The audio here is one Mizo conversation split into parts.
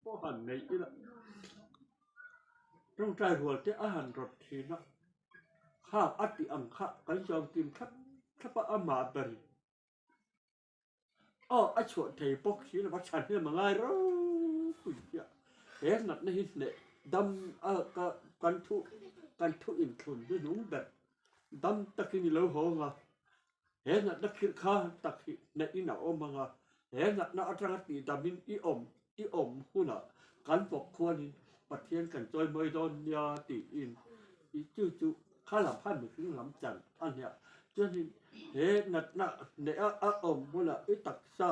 Pawh han nei ila tawngtai rual te a han rawt thin a, kha a tih ang kha kan zawm kim thlap thlap a, amah ber aw a chhuah thei bawk si lo va chhan hian a ngai ropui chiah he natna hi hneh dam a ka kan thu kan thu inthlun hnuhnung ber dam takin i lo haw ang a. He natna khirh kha tak hi hnehin a awm ang a, he natna atanga tihdamin i awm i awm hunah kan bawk khuanin Pathian kan chawimawi dawn nia tiin i chu chu kha lam khan mihring lam chan a nia. Chuanin he natna hneha a awm hunah i taksa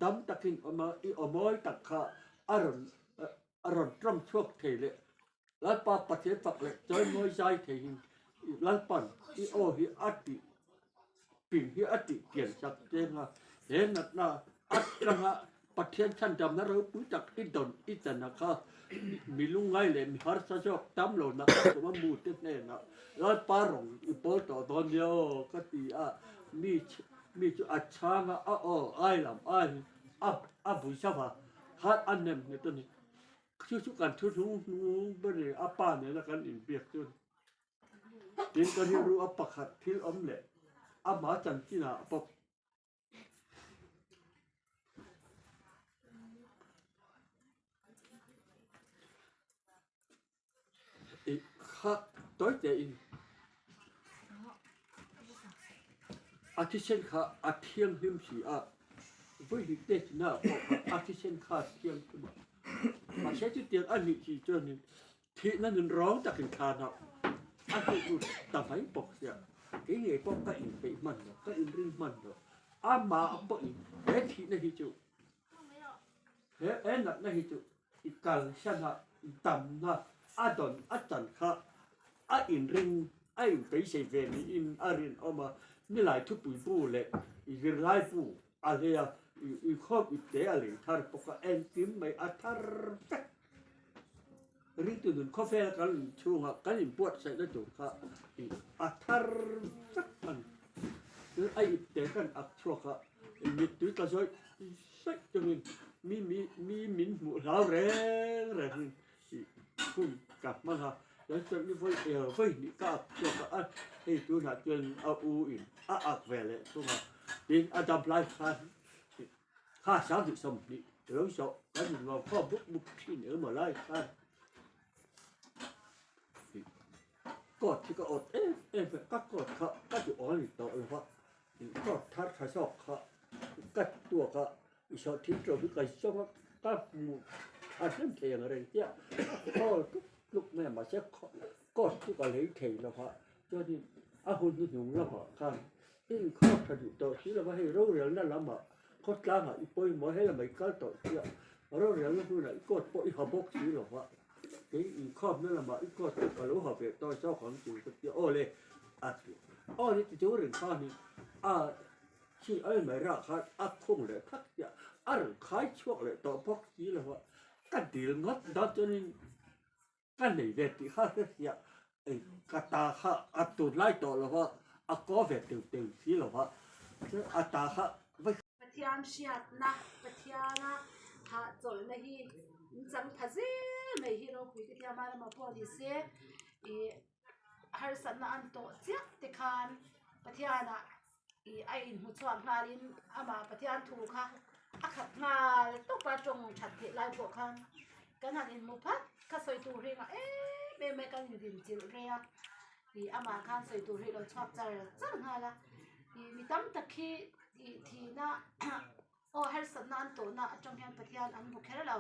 dam takin awm a, i awmawi tak kha a rawn a rawn tawng chhuak thei leh Lalpa Pathian fak leh chawimawi zai theihin Lalpan i aw hi a tih ping hi a tih kian chak cheng a, he natna atanga Pathian chhandamna ropui tak i dawn i chan a kha mi lungngai leh mi harsa zawk tam lo nak a tum a mu te hnenah Lalpa rawng i pawl tawh dawn nia aw ka ti a, mi mi chu a chhang a a aw ai lam ai a a bui zauh a, khan a nem nghet a ni. Chu chu kan thu hnung hnung ber ni a pa nena kan inbiak chu a ni. Tin ka rilru a pakhat thil awm leh amah chanchinah pawh I kha tawi tein. A thisen kha a thianghlim si a, vawihnih test naah pawh kha a thisen kha a thianghlim a. Mahse chutiang a nih si chuanin thihna nun rawng takin thlanah a hmuh tur ta mai bawk sia. Kei ngei pawh ka inpeih hman lo, ka inring hman lo. Amah pawhin he thihna hi chu, he he natna hi chu i kalsan a, damna a dawn a chan kha a inring, a inpeisei ve niin a rinawm a. Nilai thupui bu leh zirlai bu a hlei a, inkhawm ipte a lei thar bawk a, engkim mai a thar vek. Ringtu nun khawvela kan inchhunga kan inbuatsaihna tur kha a thar vek a ni. Tin, a ipte kan ak chhuak a, mittui tla zawih zawih chungin mi mi mi min hmuh hlau reng rengin hun ka hmang a. Chuan chuan i vawi vawi hnih ka ak chhuak a, hei tunah chuan a u in a ak ve leh thung a, tin a dam lai khan Kha 20 20 lo zawh kan innuam khawm buk buk thin emaw lai khan coat hi ka awt em em a, ka coat kha ka duh awm a ni tawh lo va, coat thar tha zawk kha ka tuak a, i sawhthing ṭawm hi ka zawng a, ka hmu tha hnem thei ang reng chiah, khawl tluk tluk mai a mahse coat chu ka lei thei lo va, chuanin a hun hnuhnung lamah khan I inkhawm tha duh tawh si lova hei rorelna lamah khawtlangah i pawimawh he lamah i kal tawh sia rorelna hmunah i coat pawh i ha bawk si lova kei inkhawmna lamah i coat chu ka lo ha ve tawh zawk ang tih ka tia aw le a ti aw ni ti chu ring khan hi a chi al mai rah khan a khung leh thak sia a rawn khai chhuak leh tawh bawk si lova ka dil ngawt dawn chuanin Ka nei ve tih kha hre sia, ka ta kha a tun lai tawh lo va, a kaw ve teu teu si lo va, chuan a ta kha va. Pathian hriatna, Pathiana hahchawlhna hi in chang pha zel mai hi ropui te thiam a lamah pawh ni se ih harsatna an tawh chiah te khan Pathianah ih a inhmu chhuak nghalin amah Pathian thu kha a khat nghal tawp a tawng that theih lai pawh khan kan han inhmu phat kha sawi tur hi ngah em em mai kan indin chilh rei a ih amah khan sawi tur hi a lo chhuak char char nghal a ih mi tam tak hi ih thihna aw harsatna an tawhna atang hian Pathian an hmu kher lo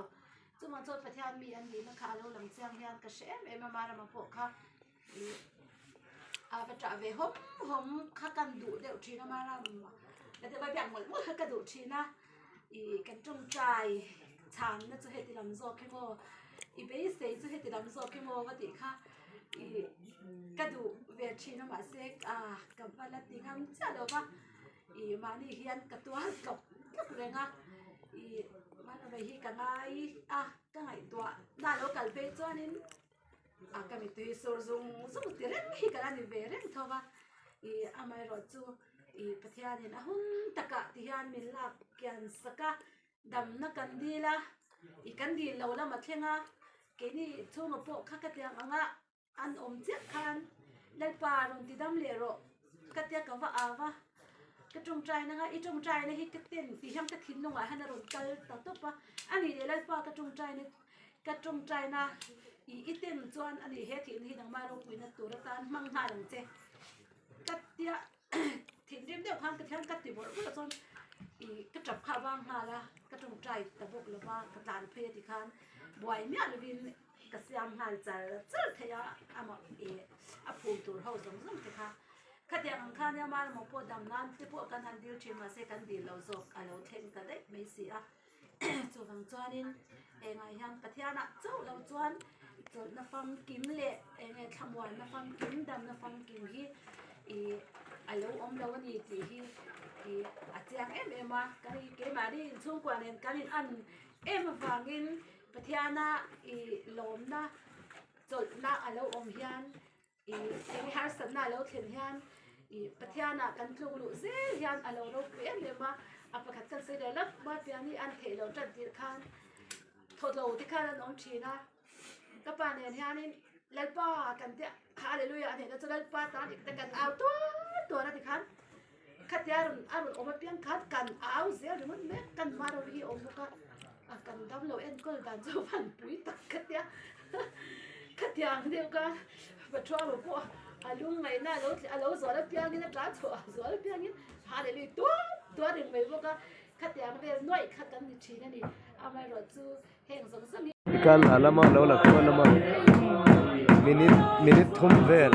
chuvang chuan Pathian mi an nihna kha a lo lang chiang hian ka hre em em a Marama pawh kha ih a va ṭah ve hawm hawm kha kan duh deuh ṭhin a Marama ka ti biak mawlh mawlh kha ka duh ṭhin a ih kan ṭawngṭai chhanna chu heti lam zawk hi maw i beisei chu heti lam zawk hi maw va tih kha ih ka duh ve ṭhin a mahse ah ka va la ti ngam chiah lo va. Ih mahni hian ka tuar tlawk tlawk reng a, ih hmanrua hi ka ngai a, ka ngaihtuah na lo kal phei chuanin a ka mittui sur zung zung ti reng hi ka la ni ve reng tho va, ih amaherawhchu ih Pathianin a hun takah ti hian min lak kian sak a, damna kan dil a, ih kan dil lo lam a thleng a, keini chhungah pawh kha ka tiang ang a. An awm chiah khan Lalpa rawn ti dam leh rawh ka tia ka va au a, ka tawngtaina kha i tawngtaina hi ka ten tih hian ka thinlungah hian a rawn kal ta tawp a, a nih leh Lalpa ka tawngtaina ka tawngtaina i i ten chuan a nih he thihna hi nangmah ropuina tur atan hmang nghal ang che ka tia thinrim deuh khan ka thian ka ti bawrh bawrh chuan ih ka tap kha a vang nghal a, ka tawngtai ta bawk lo va ka tlan phei a ti khan buai miah lovin. Ka siam nghal char char thei a, amah ih a phum tur ho zawng zawng te kha. Khatiang ang khan nia Malmo pawh dam nan te pawh kan han dil thin mahse kan dil lo zawk a lo thleng ta daih mai si a. Chuvang chuanin engah hian Pathianah chauh lo chuan chawlhna famkim leh eng nge thlamuanna famkim damna famkim hi ih a lo awm lo a ni tih hi ih a chiang em em a. Kan keimahni inchhungkua nen kan in an em avangin Pathiana i lawmna chawlhna a lo awm hian i eng harsatna a lo thlen hian i Pathianah kan tluk luh zel hian a lo ropui em em a, a pakhat kan sawi leh lawk mai pian hi an theih loh tan tirh khan thawhlo te khan an awm thin a, ka pa nen hianin Lalpa kan tia Hallelujah a hnehna chu Lalpa tan ik te kan au tuar tuar a ti khan khatia a rawn a rawn awm apiang khan kan au zel ringawt mek kan hma ro hi a awm bawk a. A kan dam lo enkawl dan chu van pui tak ka tia khatiang deuh ka pathuama pawh A lungngaihna a lo a lo zual apiangin a tlan chhuah a zual apiangin Hallelujah tuar tuar reng mai bawk a, khatiang vel nuaih kha kan ni thin a ni. Amaherawhchu heng zawng zawng hi. I kal a lama lo la khuan lama minute minute thum vel.